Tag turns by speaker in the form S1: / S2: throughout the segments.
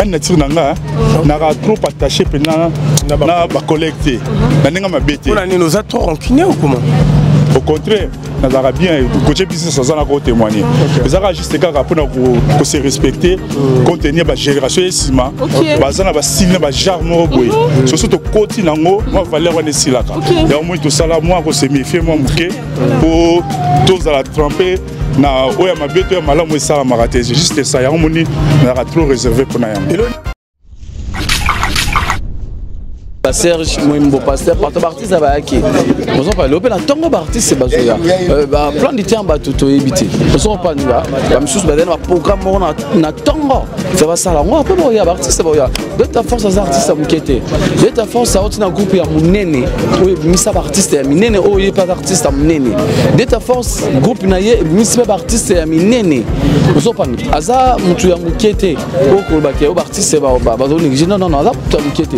S1: Nature na nga naka trop attaché mpenza na bacollègue te na ndenge mabe te.
S2: Mpona nini oza trop rancunier ou comment?
S1: Au contraire, nazalaka bien coache business aza na kotémoigner, ezalaka juste kaka mpona kose respecter, contenir bagénération ye nsima baza na bastyle na bagenre moko boye. Soso tokoti nango mwa valeur wana esilaka yango moi tosala mwa kose méfier mwa moke mpo tozala trempe na oyo ya mabe to ya malamu esalamaka te. Juste ça, yango moni nazalaka trop réservé mpona yango.
S3: Serge Mwembo, pasteur partout, baartiste bayaki ozopa lelo mpe na ntongo, baartiste bazoya baplan du temps, bato toyebi te. Ozopa bamisusu bazali na baprogramme moko na ntongo, fa basala yango, apres baoya, baartiste baoya. Delta Force aza artiste ya moke te. Delta Force auti na groupe ya monene oyo ebimisa baartiste ya minene, oyo ye mpe aza artiste ya monene. Delta Force, groupe na ye ebimisi mpe baartiste ya minene. Ozopani aza motu ya moke te oyo kolobaki oyo baartiste bazonéglige. Non, non, non, aza motu ya moke te.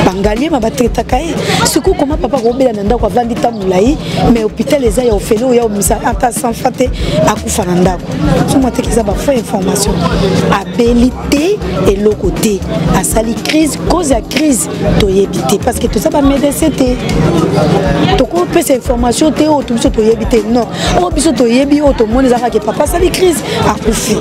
S4: Bangaliema batraitaka ye sikoyo koma papa kobela na ndako, avandi ta molai, mais hôpital eza ya ofele, oyo omisa ata sanfa te, akufa na ndako. Soma teke eza bafaux information. Abeli te, eloko te, asali crise. Cause ya crise toyebi te, parce que toza bamédecin te, tokopesa information te oyo biso toyebi te. Non, oyo biso toyebi, oyo tomoni ezaka ke papa asali crise, akufi,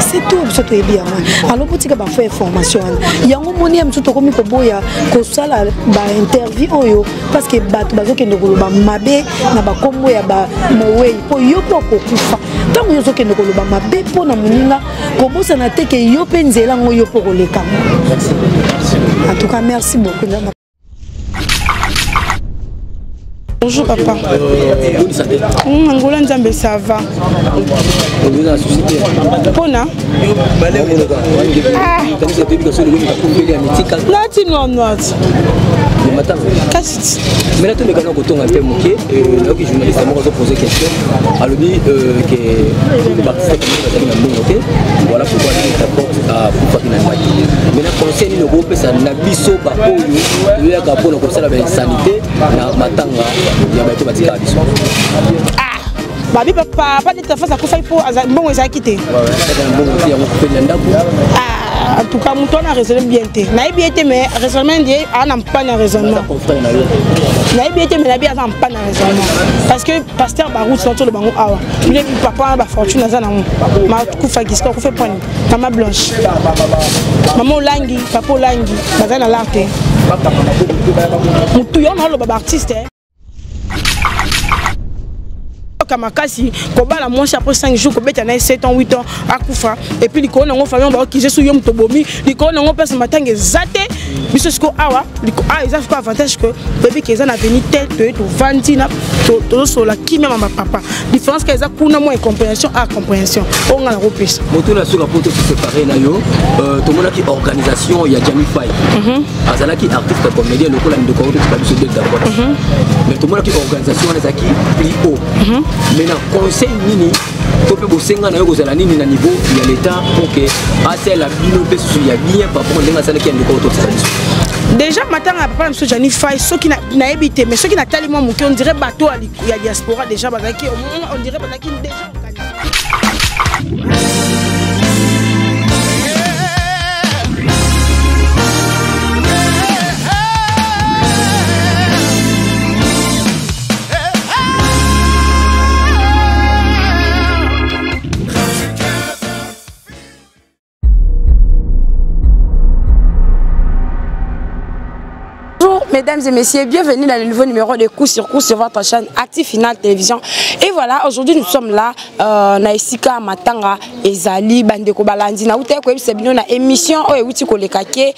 S4: c'est tout. Biso toyebi yango. Alors botika bafaux information wana. Yango moni ya mosusu tokomi koboya kosala bainterview oyo, parce que bato bazokende koloba mabe na bakombo ya bamowei, mpo yo mpo okokufa. Ntango yo ozokende koloba mabe mpo na moninga, kobosana te ke yo mpe nzela yango yo mpo koleka. En tout cas, merci beaucoup.
S5: Bonjour papa. Angola Nzambe, ça va. Pona nati noir kasi.
S6: Maintenant tomekana kotonga mpe moke. Nayoki journaliste moko azopose question, alobi ke baartiste bazali na mbongo te, voilà pourquoi porte akufaki na ndako. Maintenant, conseil nini okopesa na biso baoyo toyaka mpona kosala bainsanité na matanga ya bato batikaka biso?
S5: Babi papa neti face akufaki mpo mbongo ezalaki te.
S6: Mbongo te, yango kufeli na ndako.
S5: En tout cas, moto wana raisonne bien te. Nayebi ye te, mais raisonnement ye aa na mpane ya raisonnement. Nayebi ye te, mais nayebi aza mpane ya raisonnement, parce que pasteur Baruti na toloba ngo awa, bino papa wana bafortune aza nango, makufaki sika akufe pwani. Mama Blanche, mama Olangi, papa Olangi baza na lar te. Motu yo na oloba baartiste ka makasi kobala mwasi après 5 jours, kobeta na ye 7 ans, 8 ans, akufa, et puis likolo nango famille baokize so yo moto obomi likolo nango place matanga eza te. Biso sikoyo awa awa eza sikoyo avantage que toyebi ke eza na veni te, toye tovandi na tozosolola kimia mama papa. Différence ka eza kuna mwa incompréhension a compréhension oyo nga nakopesa.
S6: Moto na suka po tosepare na yo, tomonaki organisation ya Jami Fai. Azalaki artiste comédien lokola ndeko oyo totika biso Delta Force, mais tomonaki organisation wana ezalaki plus haut. Maintenant, conseil nini to mpe bosenga na yo kozala nini na niveau ya l'état pour que asala bino mpe susu ya bien par rapport ndenge asalaki ya ndeko oyo totika biso?
S5: Déjà matanga ya papa na biso Jani Fai, soki nayebi te, mais soki natali mwa moke, on dirait bato ya diaspora déjà bazalaki, on dirait bazalaki déjà organisé.
S7: Bonjour mesdames et messieurs, bienvenue dans le nouveau numéro de Coup sur Coup sur votre chaîne Active Final Télévision. Et voilà, aujourd'hui nous sommes là, na esika matanga ezali. Bandeko balandi, na uta koyebisa bino na émission oyo euti koleka ke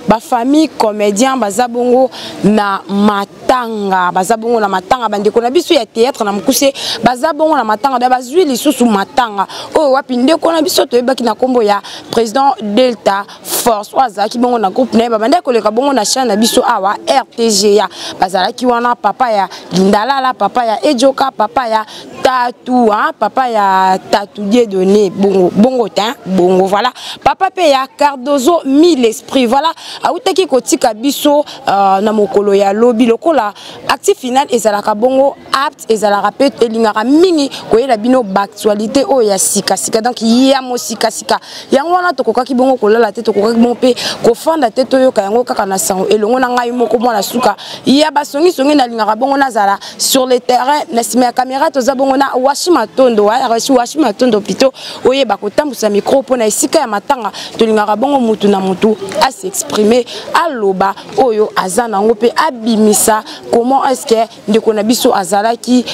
S7: ba famille comédien baza bongo na matanga, baza bongo na matanga. Bandeko na biso ya théâtre na mokuse baza bongo na matanga, da bazwi lisusu matanga oyo wapi ndeko na biso toyebaki na nkombo ya président Delta Force, oyo azalaki bongo na groupe na ye, babandaki koleka bongo na chaîne na biso awa RTGA. Bazalaki wana papa ya Lindalala, papa ya Ejoka, papa ya Tatu, hein, papa ya Tatu Dieudonné bongo bongo te, bongo voilà, papa mpe ya Cardozo Mille Esprit. Voilà, autaki kotika biso na mokolo ya lobi lokola. suka. Actif final ezalaka bongo apte, ezalaka mpe elingaka mingi koyela bino baactualité oyo ya sikasika, donc ya mosikasika. Yango wana tokokaki bongo kolala te, tokokaki bongo mpe kofanda te, toyoka yango kaka na sango elongo na ngai moko mwana suka ya basongisongi. Nalingaka bongo nazala sur le terrain. Na nsima ya caméra toza bongo na Washi Matondo, Washi Matondo plutôt, oyeba kotambusa micro mpo na esika ya matanga. Tolingaka bongo mutu na mutu as'exprime, aloba oyo aza nango mpe abimisa comment est ce que ndeko na biso azalaki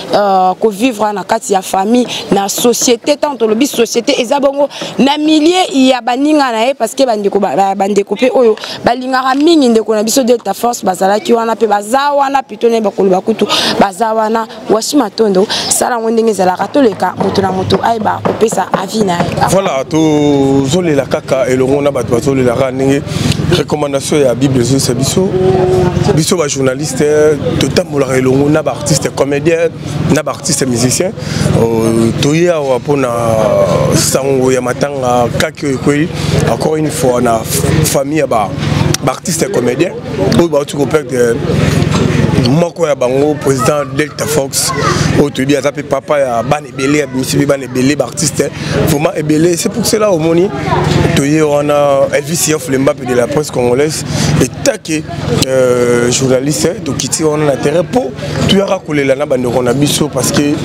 S7: kovivre na kati ya famille, na société. Tant tolobi société, eza bongo na milieu ya baninga na ye, parce que bandeko bandeko mpe oyo balingaka mingi ndeko na biso Delta Force bazalaki wana mpe baza wana plutôt, na bakoloba kutu baza wana. Washi Matondo, sala yango ndenge ezalaka, toleka moto na moto ayeba kopesa avis na ye.
S2: Voilà, tozolela kaka elongo na bato bazolelaka ndenge recommandation ya Bible ezoyesa biso. Biso bajournaliste totambolaka elongo na baartiste comédien, na baartiste musicien. Toye awa mpona sango ya matanga kaki oyo ekweli encore une fois na famille ya baartiste comédien oyo bauti koperdre moko ya bango, président Delta Fox, oyo toyebi aza mpe papa ya bana ebele, abimisi mpe bana ebele, baartiste vraiment ebele. C'est pour cela omoni toye wana. Elvis Yof Lembape de la presse congolaise etake journaliste, tokiti wana na terrain mpo toyaka kolela na bandeko na biso, parce que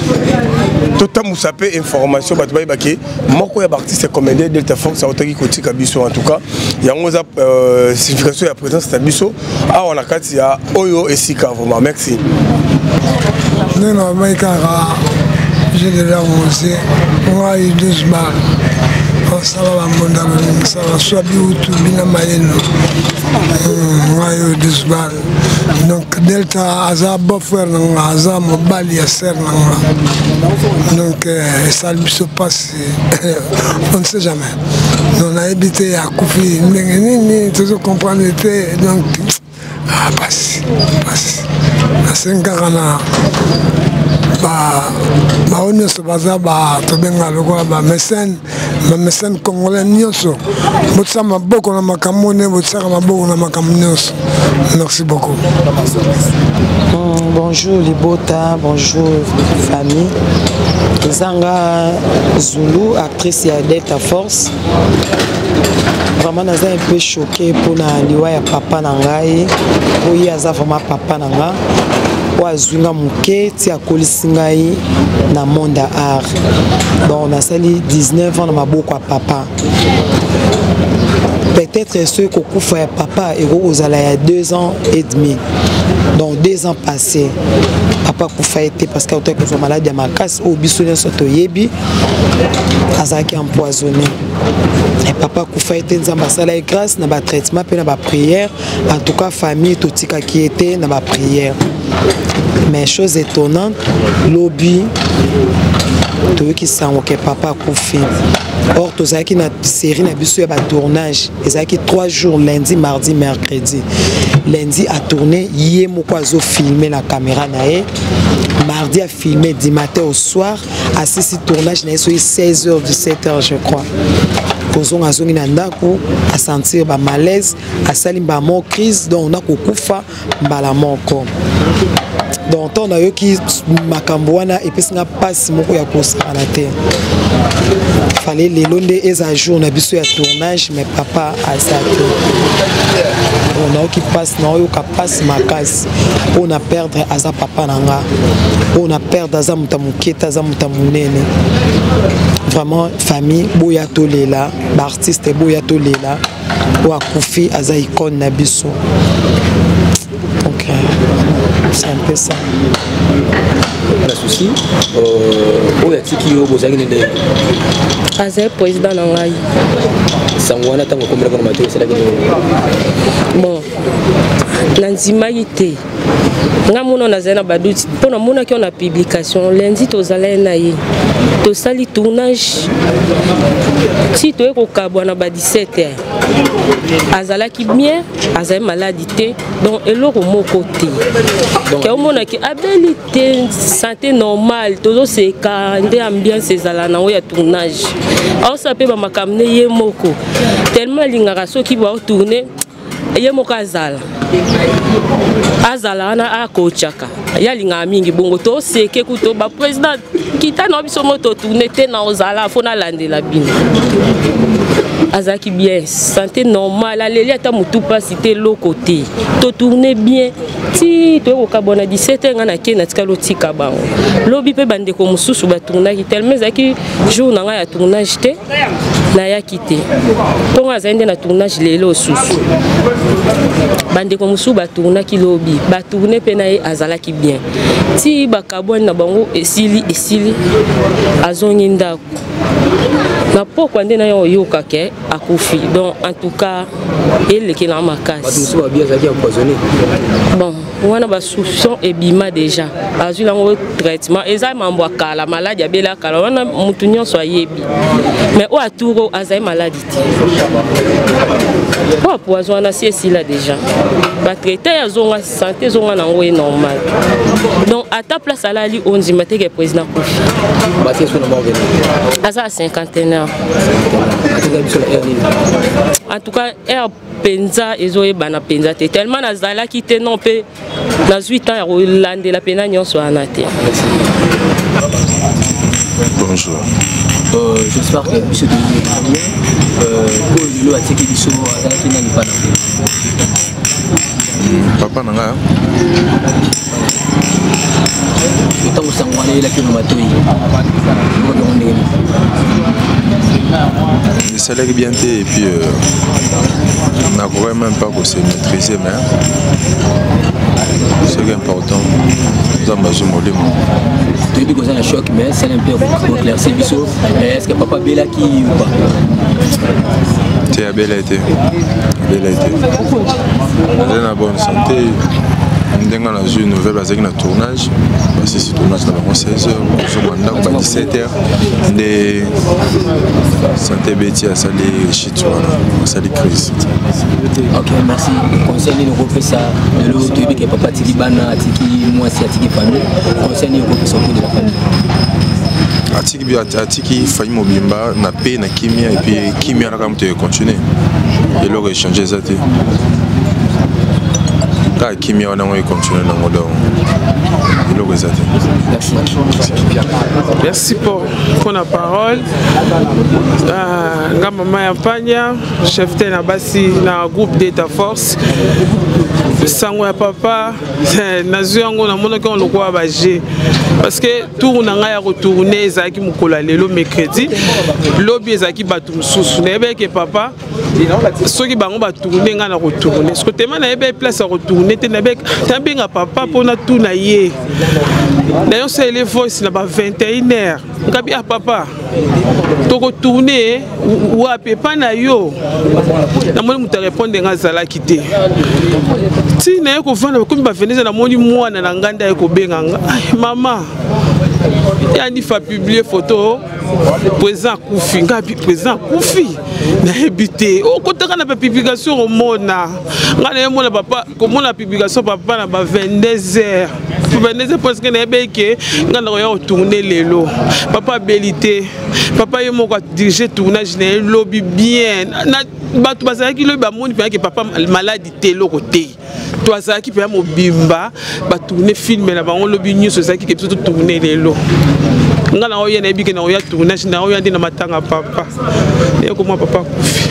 S2: totambusa mpe information, bato bayebake moko ya baartiste comédien Delta Fox aotaki kotika biso. En tout cas, yango eza signification ya présence na biso awa na kati ya oyo esika. Vraiment merci.
S8: Ndenge na bamai kaka général Mose, ngai 12 bar osala bambonda misala swa biutu bina mayeno, ngai oyo 12 bar. Donc Delta aza beau frère na nga, aza mobali ya sœur na nga. Donc esali biso mpasi, on ne sait jamais. Donc nayebi te akufi ndenge nini, tozo comprendre te. Donc ah, pasi pasi. Nasengi kaka na bao nyonso baza tobenga lokola bamécène, bamécène congolais nyonso, botia maboko na makambo nde botiaka maboko na makambo nyonso. Merci beaucoup.
S9: Bonjour libota, bonjour famille. Ezanga Zulu, actrice ya Delta Force. Vraiment naza un peu choqué mpona liwa ya papa na ngai, oyo ye aza vraiment papa na nga, oyo azwi nga moke ti akolisi ngai na monde ya art. Donc nasali 19 ans na maboko ya papa. Peut-être soki kokufa ya papa ekoki kozala ya 2 ans et demi, donc 2 ans passé papa akufa ye te, parce que autaki kozwa maladi ya makasi oyo biso nyonso toyebi, azalaki empoisonné. Papa akufa ye te, Nzambe asala ye grâce na batraitement mpe na baprière. En tout cas famille totikaki ye te na baprière. Mais chose étonnante, lobi toyoki sango ke papa akufi. Or tozalaki na série na biso ya batournage, ezalaki 3 jours, lundi, mardi, mercredi. Lundi atourne ye moko, azofilme na caméra na ye. Mardi afilme, du matin au soir. Asisi tournage na ye soki 16 heures, 17 heures je crois. Kozonga, azongi na ndako, asentir bamalaise, asali mbala crise, donc nakokufa mbala moko. Donc ntango nayoki makambo wana, epesi nga mpasi moko ya kosakana te. Fallait lelo nde eza jour na biso ya tournage, mais papa aza te. Nayoki mpasi, naoyoka mpasi makasi mpo na perdre aza papa na nga, mpo na perdre aza moto ya moke te, aza moto ya monene. Vraiment famille, boya tolela, baartiste boya tolela oyo akufi, aza icône na biso. Donc c'est un peu ça.
S6: Na souci oyo atiki yo, bozalaki nde?
S10: Azali président na ngai.
S6: Sango wana ntango okomelaka na matoi, esalaki nini?
S10: Bon, nandimaki te. Nga mona nazali na badoute mpo namonaki yo na publication. Lundi tozalaki na ye, tosali tournage ti toye kokabwa na ba 17 heures. Azalaki bien, azali maladi te, donc eloko moko te ke omonaki abeli te, santé normale. Tozoseka nde ambiance ezala nango ya tournage, aosala mpe bamakambo ne ye moko, tellement alingaka soki baotourne. Ye moko azala azala wana akotyaka ye alingaka mingi bongo toseke kutu baprésident kita na biso mo totourne te na ozala fo nalandela bino. Azalaki bien, santé normale, aleli ata motu mpasi te, eloko te. Totourne bien ti toye kokabwana 17 nga nake natikali otika bango. Lobi mpe bandeko mosusu batournaki, tellement ezalaki jour na ngai ya tournage te, nayaki te mpo ngai azali nde na tournage lelo. Osusu bandeko mosusu batournaki lobi, batourne mpe na ye azalaki bien ti bakabwani na bango. Esili, esili, azongi ndako na pokwa nde na ye oyoka ke akufi. Donc en tout cas elekela makasi. Bon, wana basoupçon ebima déjà, azwi nango traitement, eza mambo ya kala, maladi abela kala wana, motu nyonso ayebi. Mais oyo aturo azali maladi te, oyo poison wana si esila déjà, batraite, azonga santé, ezonga nango ye normal. Donc ata place alali, ondima te ke président kufi. Aza ya cinquantenaire. En tout cas heure mpenza ezoyebana mpenza te, tellement nazalaki te non mpe nazwi temps ya kolandela mpena nyonso wana te.
S11: Bonjour.
S6: J'espère que biso toyebi bien. Oyo lelo atiki biso azalaki nani pana?
S11: Papa na ngai.
S6: Ntango sango wana eyelaki na matoi, yango ndenge nini?
S11: Esalaki bien te et puis nakoki même pas kose maîtriser, mais ce qui est important, Nzambe azwi molimo.
S6: Toyebi koza na choc, mais sala mpe koéclaircir biso: est ce que papa abelaki ou pas?
S11: Te, abela te, abela te, aza na bonne santé. Ndenge nazwi nouvelle, bazalaki na tournage, basisi tournage na bango 16 heures, kozonga ndako ba 17 heures nde santé ebeti, asali chute wana, asali crise.
S6: Ok, merci. Conseil nini okopesa lelo? Toyebi ke papa atiki bana, atiki mwasi, atiki famille. Conseil nini okopesa auprès de la famille?
S11: Atiki, atiki famille mobimba na pe na kimia, et puis kimia naka moto econtinue, eloko échange eza te, kaka kimia wana yango econtinue nango, donc eloko eza te.
S12: Merci pour la parole. Nga mama ya Mpanya, chef te na basi na groupe d'État Force. Sango ya papa nazwi yango, namonaki yango lokola baje, parce que tour na ngai ya kotourne ezalaki mokolo ya lelo mercredi, lobi ezalaki bato mosusu. Nayebaki ke papa, soki bango batourne, ngai na kotourne. Soki tema nayebi place ya kotourne te, nabenga papa mpo natuna ye. Nayosaleli voice na ba 21 heure, ngabi: "Ah papa, tokotourne wapi epai na yo?" Namoni moto arépondre nga azalaki te. Ntina ye kovanda, bakomi baveneze, namoni mwana na ngai nde aye kobenga nga: "Mama, yani fa publie photo, président akufi." Ngai: "Président akufi? Nayebi te." Okotaka na bapublication, omona ngai nayemona papa, komona publication papa na ba 22 heures, 22 heures, parce que nayebi ke ngai nakoya kotourne lelo. Papa abeli te, papa ye moko adirige tournage na ye lobi bien. Bato bazalaki lobi, bamoni mpenza ke papa maladi te, eloko te. To azalaki mpenza mobimba, batourne film na bango lobi nyonso, ezalaki ke biso totourne lelo. Nga na oya, nayebi ke na oya tournage, na oya nde na matanga papa, naye komwa papa akufi.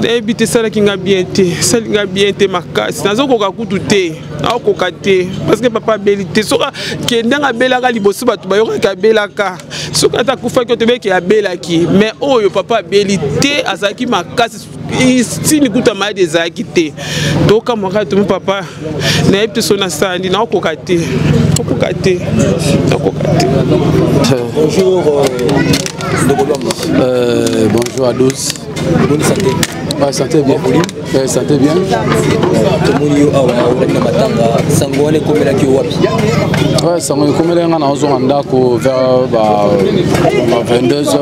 S12: Nayebi te, esalaki nga bien te, esali nga bien te makasi. Nazokoka kutu te, naokoka te, parce que papa abeli te. Soki kendanga abelaka liboso, bato bayokaki abelaka. Soki ata akufaki, tobeki abelaki. Mais oyo papa abeli te, azalaki makasi, sini kuta maladi ezalaki te. Tokamwaka tomi papa, nayebi te so nasala ndi, naokoka te, okoka te, nakoka te.
S6: Bonjour, ndeko Lwamba.
S3: Bonjour à tous.
S6: Bonne santé?
S3: Ouais, santé bien. Ouais, santé bien.
S6: Tomoni yo awa, olaki na matanga. Sango wana ekomelaki yo wapi?
S3: Ouais, sango ekomelaki nga, nazonga ndako vers ba 22h,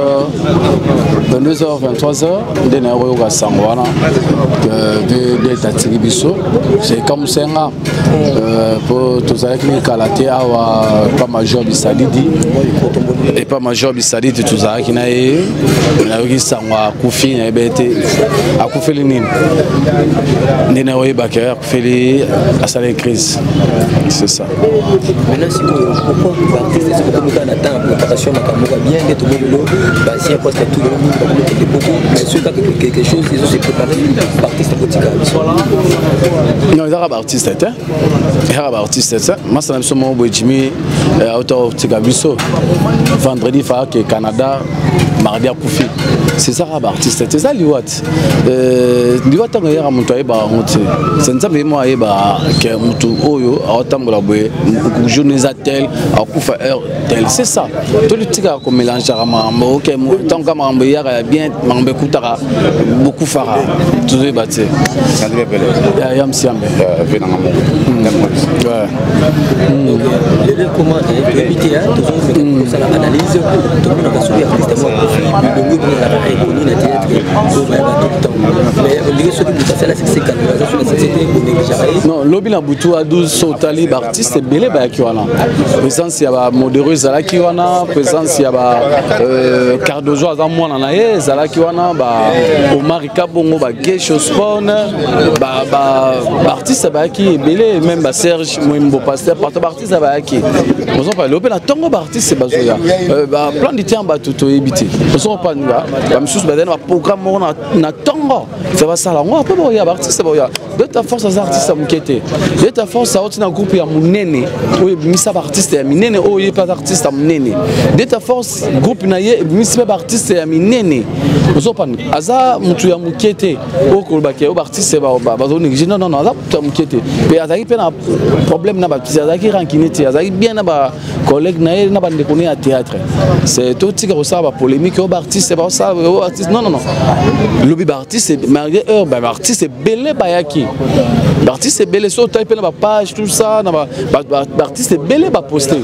S3: 22h, 23h nde naye koyoka sango wana de atiki biso. Ekamwisa nga po tozalaki mikala te awa pa major Bisalidi, epa major Bisalidi tozalaki na ye. Nayoki sango akufi, nayebi te akufeli nini. Nde na oyebaka ye akufeli, asalaki crise, c'est ça.
S6: Maintenant sikoyo, pourquoi baartiste soki okomi kaka na temps ya préparation makambo moko bien nde tomoni lelo baancien presque tout lelo mingi bakomi kende poto, mais soki kaka quelque chose ezo se préparer, baartiste kotikala biso?
S3: Non, ezaka baartiste te, ezaka baartiste te. Masa na biso moko boye, Jimi, auta kotika biso vendredi, faake Canada, mardi akufi. C'est ça, kaka baartiste te, eza liwa te. Liwa ntango eyaka, moto ayebaka yango te. Se Nzambe ye moko ayebaka ke motu oyo aotambola boye, journée eza tel, akufa heure tel, c'est ça. Tolitikaka komélangeaka makambo. Ok, ntango ka makambo eyaka ya bien, makambo ekutaka, bokufaka, tozoyeba te. Ya msiambe.
S6: Lelo ekoma toyebi te, tozomeka kosala analyse, tomonaka soki artiste moko akufi, bilongo ebongelaka reconnu na théâtre oyo bayaka tout le temps, mais ondenge soki moto asala succès kala, aza so na succès te, bonégligeaka ye.
S3: Non, lobi na butu a 12, so otali baartiste ebele bayaki wana, présence ya bamodero ezalaki wana, présence ya ba Cardozo, aza mwana na ye, ezalaki wana, ba Omar Kabongo, bagesho Spon, baartiste bayaki ebele, même baSerge Mwembo, pasteur partout, baartiste bayaki. Ozopa lelo mpe na ntongo baartiste bazoya, baplan du terme, bato toyebi te. Ozokopaninga bamisusu bazali na baprogramme moko na ntongo, fe basala yango, apres baoya, baartiste baoya. Delta Force aza artiste ya moke te. Delta Force auti na groupe ya monene oyo ebimisa baartiste ya minene, oyo ye mpe aza artiste ya monene. Delta Force, groupe na ye ebimisi mpe baartiste ya minene. Ozopana, aza motu ya moke te oyo kolobaki oyo baartiste bazonéglige. Non, non, non, aza motu ya moke te. Mpe azalaki mpe na problème na bato, azalaki rancune te, azalaki bien na bacollègue na ye, na bandeko ne ya théâtre. C'est totika kosala bapolémique oyo baartiste baosala, oyo artiste. Non, non, non, lobi baartiste, malgré heure, baartiste ebele bayaki, baartiste ebele. So otali mpe na bapage, tout ça, na baartiste ebele baposte.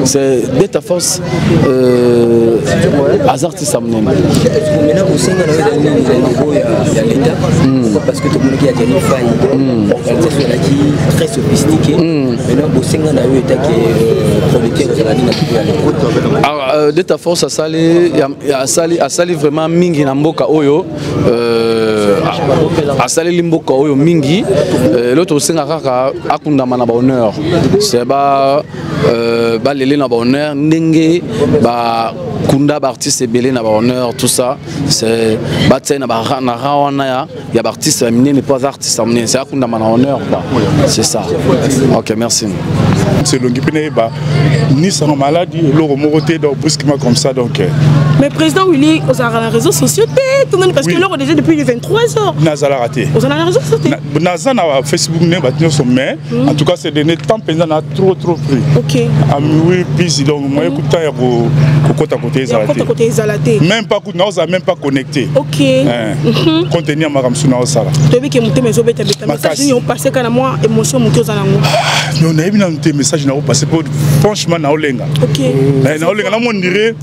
S3: C'est Delta Force, aza artiste ya monene.
S6: Maintenant, osenga na yo ezali nini na niveau ya l'État? Parce que tomonaki ya Jani Fai, organisation ezalaki très sophistiqué. Maintenant, bosenga na yo etake producteur ozala nini na niveau ya l'État?
S3: Ah, Delta Force asali vraiment mingi na mboka oyo, asaleli mboka oyo mingi. Eloko tosenga kaka, akundama na bahonneur, c'est ba balele na bahonneur ndenge bakunda baartiste ebele na bahonneur, tout ça. C'est batia na na rang wana ya baartiste ya minene, mpo aza artiste ya monene. C'est akundama na honneur, quoi, c'est ça. Ok, merci.
S1: Selongi mpe nayeba nisango maladi eloko moko te, donc brusquement comme ça, donc.
S5: Mais président Willy, ozalaka na réseaux sociaux te, tongani, parce que eloko déjà depuis les 23 heures.
S1: Nazalaka te.
S5: Ozala na réseaux sociaux te?
S1: Naza na Facebook ndenge bato nyonso, mais en tout cas ces derniers temps mpenza na trop trop pris. Ami, oui, busy, donc moyen kuta ya kokota kote ezala
S5: te. Kote ezala te.
S1: Même pas kutu naozala même pas connecté. Compte tenu ya makambo mosusu naosala.
S5: Toyebi ke motema ezobetabeta. Message nini opasse kaka na mwa émotion moke oza nango?
S1: Non, nayebi nanu te message nakopasse, mpo franchement naolenga. Naolenga, namondire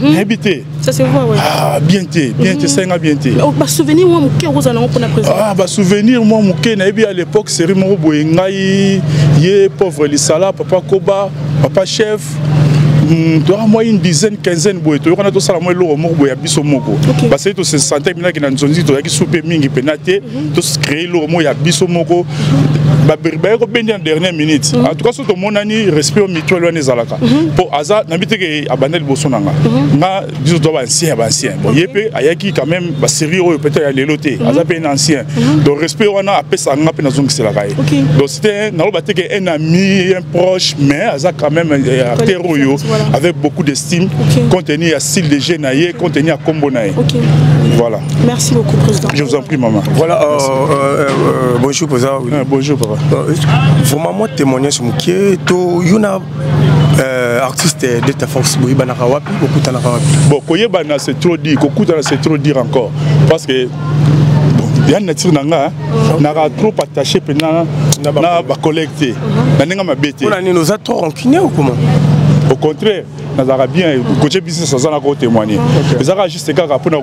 S1: nayebi te.
S5: Ça se voit, ouais.
S1: Ah, bien te, bien te, esalinga bien te.
S5: Basouvenir mwa moke okozala nango mpona président?
S1: Ah, basouvenir mwa moke, nayebi à l'époque série moko boye, ngai, ye, pauvre Lisala, papa Koba, papa chef, toyaka mwa une dizaine, quinzaine boye, toyokana tosala mwa eloko moko boye ya biso moko, parce que tose sentir minaki na nzonzi, tozalaki su mpe mingi mpena te. Tocréer eloko moko ya biso moko, baye kobendi na dernière minute. En tout cas, so tomonani, respect mutuel wana ezalaka, mpo aza nayebi te ke abanda liboso na nga. Nga, biso toza baancien ya baancien. Bon, ye mpe ayaki quand même basérie oyo peut-être ya lelo te, aza mpe un ancien, donc respect wana apesaka nga mpe nazongiselaka ye. Donc c'était, naloba te ke un ami, un proche, mais aza quand même acteur oyo avec beaucoup d'estime, compte tenu ya style de jeu na ye, compte tenu ya kombo na ye. Voilà.
S5: Merci beaucoup, président.
S1: Je vous en prie, maman.
S2: Voilà, bonjour président.
S1: Bonjour papa.
S2: Vraiment moi témoignage moke to yuna, artiste Delta Force, boyebanaka wapi, bokutanaka wapi?
S1: Bon, koyebana c'est trop dire, kokutana c'est trop dire encore, parce que bon, ya nature na nga, naka trop attaché mpena na bacollègue te, na ndenge mabe te.
S2: Mpona nini? Oza trop rancunier ou comment?
S1: Au contraire. nazalaka bien. Gautier Business aza na kotémoigner. Ezalaka juste kaka mpona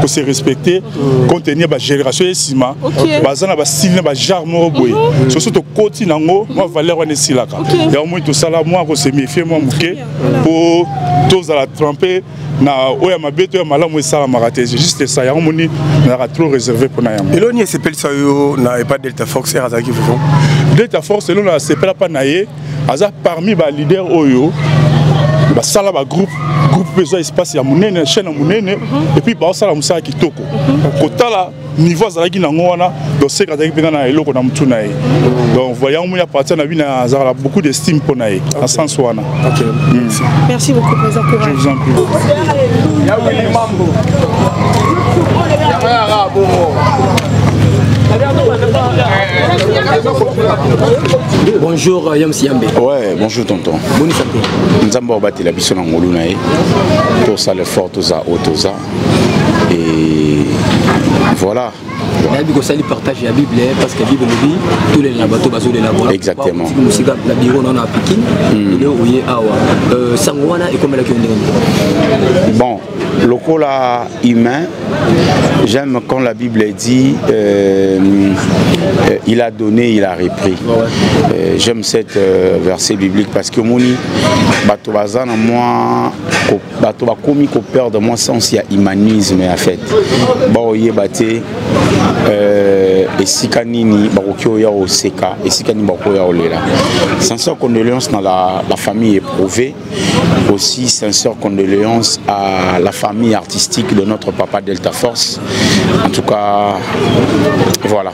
S1: kose respecter, contenir bagénération ye nsima baza na bastyle na bagenre moko boye. Soso tokoti nango, mwa valeur wana esilaka. Yango moi tosala mwa kose méfier mwa moke mpo tozala trempe na oyo ya mabe to ya malamu esalamaka te. Juste ça, yango moni nazalaka trop réservé mpona yango.
S2: Eloni esepelisa yo na epa Delta Force ere azalaki vivant?
S1: Delta Force, eloko nasepela mpa na ye, aza parmi baleader oyo basala bagroupe, groupe mpe eza espace ya monene, chaîne ya monene, et puis baosala mosala kitoko. Kotala niveau azalaki nango wana, donc seka azalaki mpenza na eloko na motu na ye. Donc voyant moni, à partir na bino, azalaka beaucoup d'estime mpo na ye na sens wana.
S5: Merci beaucoup, président.
S1: Je vous en prie.
S13: Mambo.
S6: Bonjour Yams Yambe.
S14: Ouais, bonjour tonton.
S6: Bonne santé.
S14: Nzambe abatela biso na ngolu na ye. Tosala effort, toza oyo toza. Et voilà.
S6: Nayebi kosali partage ya Bible, parce que Bible elobi tolela bato bazolela.
S14: Exactement.
S6: Mosika na biro nano ya Pikine, lelo oye awa. Sango wana ekomelaki yo ndenge nini?
S14: Bon, lokola humain, j'aime quand la Bible dit il a donné, il a repris. J'aime cette verset biblique parce que moni bato baza na mwa bato bakomi koperdre mwa sens ya humanisme. En fait, baoyeba te esika nini bakoki oya koseka, esika nini bakoki oya kolela. Sincère condoléance na la famille éprouvée, aussi sincère condoléance à la famille artistique de notre papa Delta Force. En tout cas, voilà.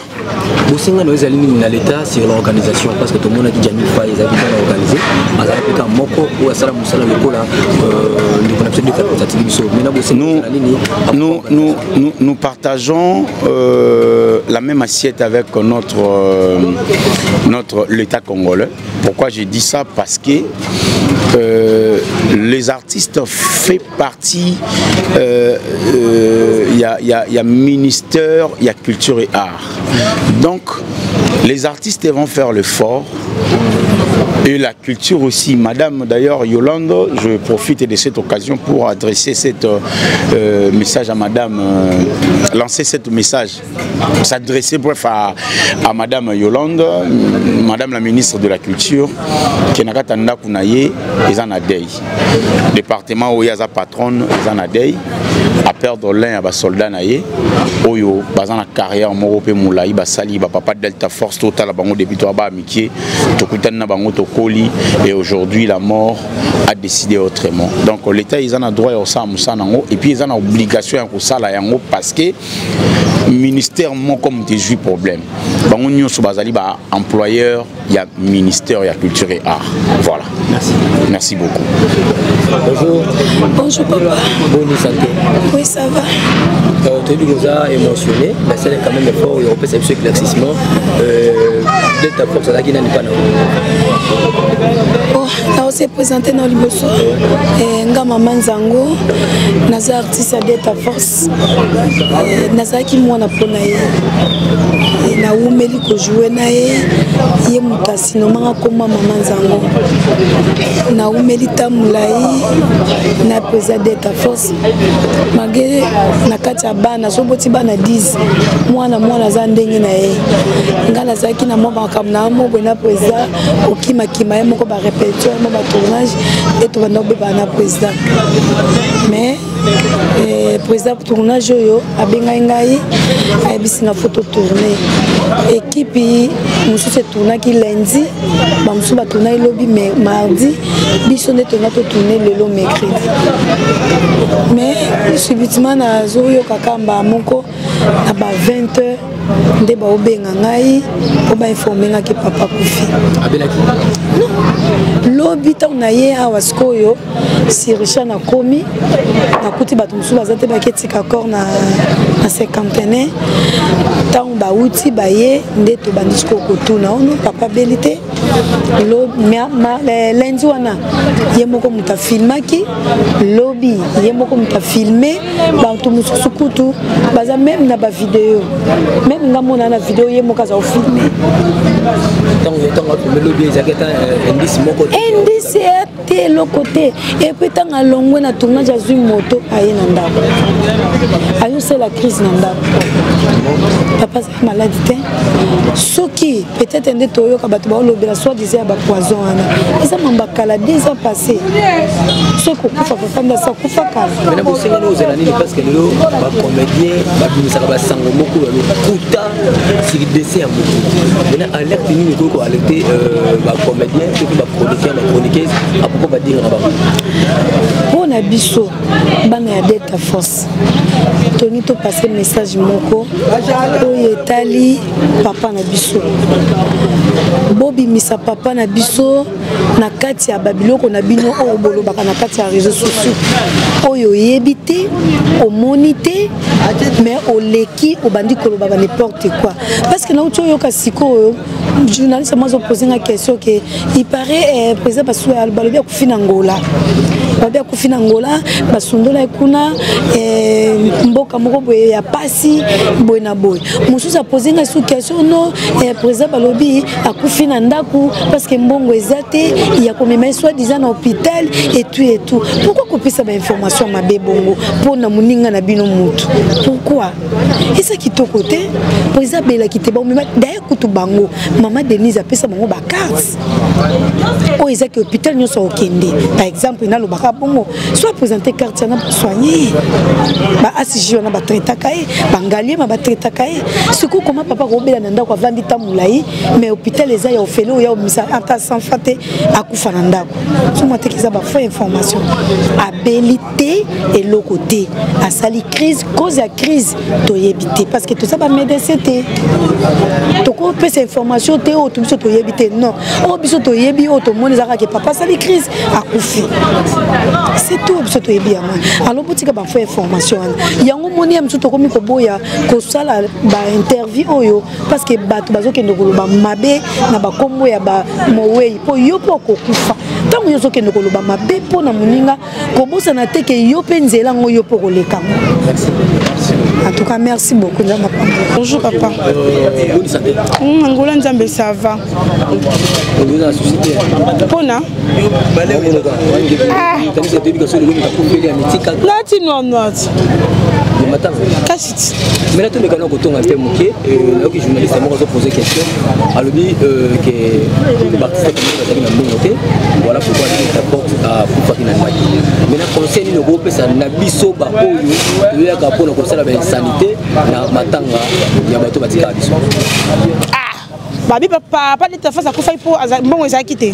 S6: Bosenga na ezali nini na l'État sur l'organisation? Parce que tomonaki Jami Fai ezalaki mpona organise, azalaki kaka moko oyo asala mosala lokola ndeko na biso Delta Force atiki biso. Maintenant, bosenga ezala nini?
S14: Nous partageons la même assiette avec notre l'État congolais. Pourquoi j'ai dit ça? Parce que les artistes font partie, il y a ministère, il y a culture et art. Donc, les artistes vont faire l'effort et la culture aussi. Madame, d'ailleurs, Yolande, je profite de cette occasion pour adresser cet message à madame, lancer cet message, s'adresser bref à madame Yolande, madame la ministre de la Culture, qui n'a pas ndako na ye, eza na deuil. Département oyo aza patronne eza na deuil, a perdre l'un ya basoldat na ye oyo baza na carrière moko mpe molai basali. Bapapa Delta Force, totala bango depuis toa baamitié, tokutani na bango, tokoli, et aujourd'hui la mort a décidé autrement. Donc l'État eza na droit ya kosala mosala nango et puis eza na obligation ya kosala yango, parce que ministère moko moto ezwi problème, bango nyonso bazali baemployeur ya ministère ya Culture et Art. Voilà.
S6: Merci.
S14: Merci beaucoup.
S6: Bonjour.
S4: Bonjour papa.
S6: Bonne santé?
S4: Oui, ça va.
S6: Toyebi koza émotionné, nasala quand même effort ya kopesa biso éclaircissement. Delta Force azalaki nani mpa na?
S4: Oh, naose présente na liboso. Nga mama Nzango, naza artiste ya Delta Force. Nazalaki mwana mpo na ye. Nawumeli kojouer na ye, ye moto asinomanga koma mama Nzango. Nawumeli ta molai na président Delta Force, malgré na kati ya bana soboti bana 10, mwana mwana aza ndenge na ye. Nga nazalaki na mwa makambo na mo boye na président, okimakima ye moko, barépétition ye mo, batournage e tobanda kobebana na président. Mais président, tournage oyo abengai ngai, ayebisi nga faut totourne. Équipe mosusu etournaki lundi, bamosusu batournaki lobi mardi, biso nde tonga totourne lelo mercredi. Mais subitement nazoyoka kamba moko na ba 20 heures nde baobenga ngai mpo bainforme ngaki papa kufi.
S6: Abelaki?
S4: Non, lobi ntango na ye awa sikoyo siricha, nakomi, nakuti bato mosusu baza te, baketika corps na cinquantenaire. Ntango bauti baye nde tobandi sikoyo kotuna ono papa beli te. Lundi wana ye moko moto afilmaki, lobi ye moko moto afilme. Bato mosusu kutu baza même na bavideo, même. Meme nga mona na video ye moko aza ofilme.
S6: Ntango afilme lobi ezalaki ata euh, indice moko te.
S4: Indice ya te eloko te. Et puis ntango alongwe na tournage azwi moto aye na ndako. Ayosala crise na ndako. Papa azali malade te. Soki peut-être nde toyoka bato baolobela soit disant ya bapoison wana eza mamba kala deux ans passé soki kokufa papa nde asi akufa kala.
S6: Maintenant bosengeli ozala nini parce que lelo bacomédien babimisaka basango moko ya lokuta sur décès ya moto. Maintenant alerte nini okoki koalerte euh, bacomédien soki bachroniqueur bachroniqueuse à propos badire na bango?
S4: Mpo na biso bana ya Delta Force tolingi topase message moko oyo etali papa na biso. Bobimisa papa na biso na kati ya babiloko na bino oyo bolobaka na kati ya réseau sociaux oyo oyebi te omoni te mais oleki obandi koloba ba n'importe quoi parce que nauti oyoka sikoyo journaliste mwa azopose nga question ke il paraît eh, président balobi akufi na Angola babi akufi na Angola basundola ye kuna eh, mboka moko boye ya pasi boye na boye mosusu apose nga su question no eh, président balobi akufi na ndako parce que mbongo eza te ya komema ye soit disant na hôpital et tout et tout pourquoi kopesa bainformation mabe bongo mpo na moninga na bino motu pourquoi eza kitoko te mpo eza abelaki te baomema daye kutu bango mama denise apesa bango bacarte oyo ezaki hôpital nyonso okende par exemple nalobaka bongo soit présente carte wana basoigne ye ba acg wana batraitaka ye bangaliema batraitaka ye sikoyo koma papa kobela na ndako avandi ta molai mais hôpital eza ya ofele oya obimisa ata sanfa te akufa na ndako soma teke eza bafaux information abeli te eloko te asali crise cause ya crise toyebi te parce que toza bamédecin te tokopesa information te oyo biso toyebi te non oyo biso toyebi oyo tomoni ezalaka ke papa asali crise akufi c'est tout biso toyebi yango alors botika bafaux information wana yango moni ya mosusu tokomi koboya kosala bainterview oyo parce que bato bazokende koloba mabe na bakombo ya bamowei mpo yo mpo okokufa ntango yo ozokende koloba mabe mpo na moninga kobosana te ke yo mpe nzela yango yo mpo okoleka yango. En tout cas, merci beaucoup.
S5: Bonjour papa. Euh, Angola Nzambe ça va. Pona Ah. Nati noir noir. Kasi ti.
S6: Maintenant tomeka na kotonga mpe moke euh, nayoki journaliste moko azopose question alobi euh, ke baartiste bazalaki na mbongo te voilà pourquoi porte akufaki na ndako maintenant conseil nini okopesa na biso baoyo toyaka mpona kosala bainsanité na matanga ya bato batikaka biso
S5: ah! babi papa neti afasi akufaki mpo mbongo ezalaki te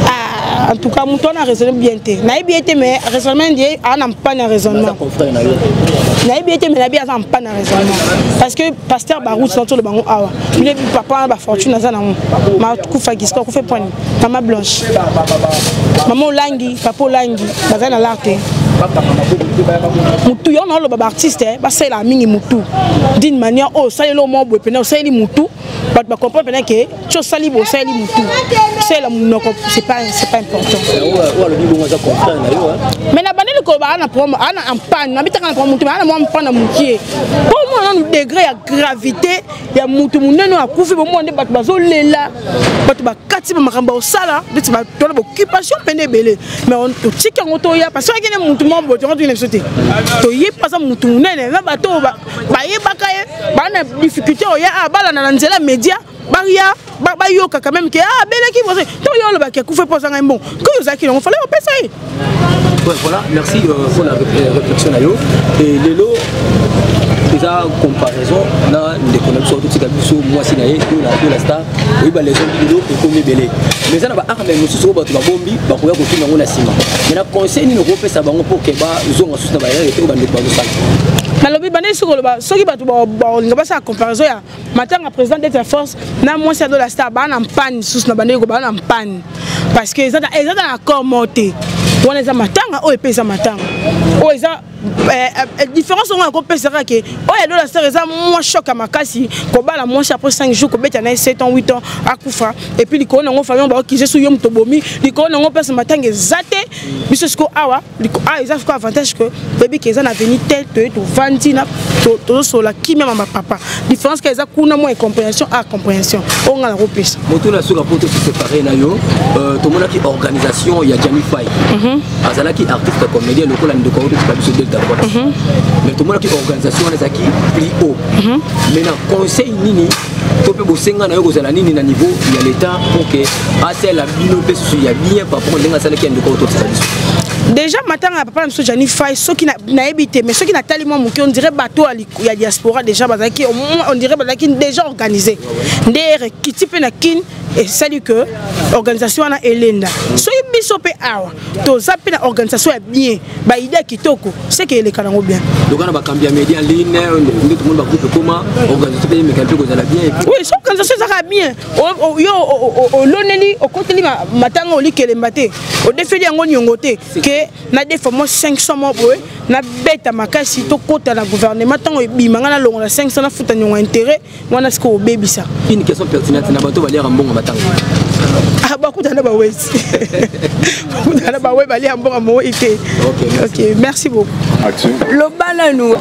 S5: ah, en tout cas moto wana raisonne bien te nayebi ye te mais raisonnement ye aa na mpane ya raisonnement nayebi ye te mais nayebi aza mpane ya raisonnement parce que pasteur baroute na toloba yango awa bino papa wana bafortune aza nango makufaki sika akufa epwani mama blanche mama olangi papa olangi bazali na lar te mutu yango naoloba baartiste eh, basalelaka mingi mutu d'une manière oyo osaleli oyo mwa boye mpena osaleli mutu bato bacomprendre mpena ke ti osali boye osaleli mutu osalela monoko c'est pas, c'est pas important mais na bandeli koloba aa na problème aa na ampane nabitaka na problème mutu mais aa na mwa mpana mokie mpo omona nanu degré ya gravité ya mutu munene oyo akufi bomona nde bato bazolela bato bakati bamakambo ya kosala ndeti tona baoccupation mpene ebele mais totiki yango toya parce que akende mutu moko boye tongo tokende biso te toyebi aza mutu munene na bato oyo bayebaka ye baa na difficulté oya ah, balanda na nzela média baya bayoka quand même ke ah, abelaki bose to yo olobaki akufi mpo ozanga ye mbongo koyo ozalaki nango fale opesa ye
S6: Ouais, voilà, merci euh, pour la euh, réflexion na yo. Et lelo eza comparaison na ndeko na biso totika biso mwasi na ye to la star oyebi baleson lelo ekomi ebele mais eza na baarme mosusu oyo bato babombi bakoya kotuna yango na nsima mai na conseil nini okopesa bango mpo ke bazonga susu na bayere te oyo bandeko bazosala
S5: nalobi bandeki soki oloba soki bato balinga basala comparaison ya matanga président d'être force na mwasi ya dola star baa na mpani lisusu na bandeko baa na mpani parce que eza na accord moko te wana eza matanga oyo mpe eza matanga oyo eza Eh, eh, différence yango nakopesa kaka ke oyo ya dola star eza mwa choc ya makasi kobala mwasi après 5 jours kobeta na ye 7 ans 8 ans akufa et puis likolo nango famille baokize su yo moto obomi likolo nango place matanga eza te biso sikoyo awa awa eza sikoyo avantage que toyebi ke eza na avenue tel toye tovandi na tozosolola kimia mama papa. Différence ka eza kuna mwa incompréhension a compréhension oyo ngai nakopesa.
S6: Motuna suka mpo tosepare na yo, tomonaki organisation ya Jami Fai. Azalaki artiste comédien lokola ndeko oyo totika biso Delta Force, mais tomonaki organisation wana ezalaki plus haut. Mais na conseil nini to mpe bosenga na yo kozala nini na niveau ya l'État pour que asala bino mpe susu ya bien par rapport ndenge asalaki ya ndeko oyo totika biso?
S5: Déjà matanga ya papa na biso Jani Fai, soki nayebi te, mais soki natali mwa moke, on dirait bato ya diaspora déjà bazalaki, on dirait bazalaki déjà organisé nde ekiti mpe na Kine, esali que organisation wana elenda. Soki biso mpe awa toza mpe na organisation ya bien, baidée ya kitoko, seke eleka nango bien.
S6: Loka na bakambi ya média en ligne nde tomoni bagroupe ekoma organisation mpe emeka mpe kozala bien.
S5: Oui, so organisation ezaka bien, yo oloneli okoteli matanga, olikelemba te, odefeli yango niongo te ke nadefa mwa 500 mwa boye, nabeta makasi, tokɔta na gouvernement ntango ebima ngai nalongola 500, nafuta niongo intérêt wana sikoyo obebisa.
S6: Une question pertinente na bato baliaka mbongo matanga.
S5: Ah, bakutana bawesi, bakutana bawe balia mbongo mowei te. Ok, merci beaucoup.
S7: Loba nanu.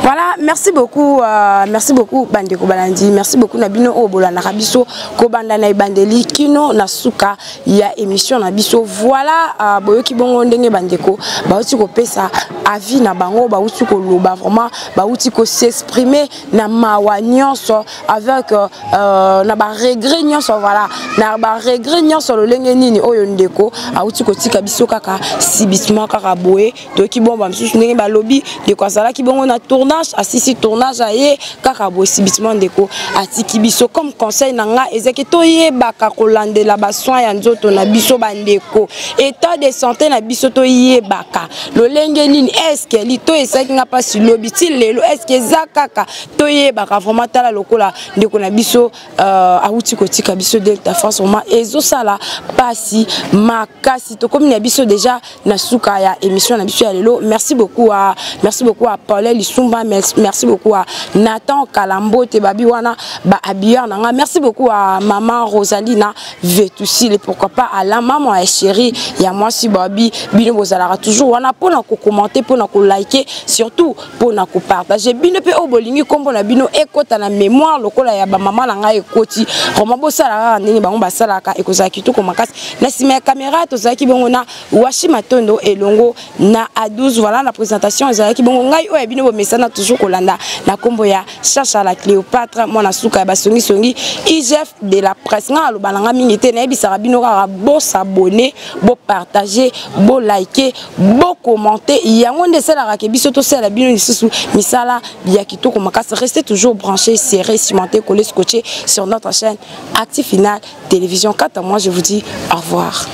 S7: Voilà, merci beaucoup, merci beaucoup bandeko balandi, merci beaucoup na bino oyo bolandaka biso kobanda na ebandeli kino na suka ya émission na biso. Voilà, boyoki bongo ndenge bandeko bauti kopesa avis na bango, bauti koloba vraiment, bauti kos'exprimer na mawa nyonso, avec na baregret nyonso. Voilà, na baregret nyonso lolenge nini oyo ndeko auti kotika biso kaka subitement kaka boye. Toyoki bongo bamisusu ndenge balobi ndeko azalaki bongo na tournage, asisi tournage aye kaka boye, subitement ndeko atiki biso. Comme conseil na nga ezaki toyebaka kolandela basoin ya nzoto na biso, bandeko, état de santé na biso, toyebaka lolenge nini. Est-ce lito esalaki nga mpasi lobi ti lelo, est-ce eza kaka? Toyebaka vraiment. Tala lokola ndeko na biso awuti kotika biso Delta France, vraiment ezosala mpasi makasi. Tokomi na biso déjà na suka ya émission na biso ya lelo. Merci beaucoup à Paulin Lisumba, merci beaucoup à Nathan Kalambote, babi wana ba habilleur na nga, merci beaucoup à maman Rosalina Vetusile, pourquoi pas à la maman ya chérie ya mwasi babi. Bino bozalaka toujours wana mpona kocommenter, mpona koliker, surtout mpona kopartager. Bino mpe oyo bolingi nkombo na bino ekɔta na mémoire lokola ya bamama na ngai ekoti, vraiment bosala kaka ndenge bango basalaka, ekozala kitoko makasi. Na nsima ya caméra tozalaki bongo na Washi Matondo elongo na A12. Voilà, na présentation ezalaki bongo ngai oyo ya bino bomesana toujours kolanda na nkombo ya Chacha la Cléopâtre, mwana suka ya basongisongi, IGF de la presse. Ngai aloba na nga mingi te, nayebisaka bino kaka bos'abonner, bopartager, boliker, bocommenter. Yango nde esalaka ke biso tosala bino lisusu misala ya kitoko makasi. Restez toujours branché, serré, cimenté, collé, scotché sur notre chaîne Actif Final Télévision. Quant à moi, je vous dis au revoir.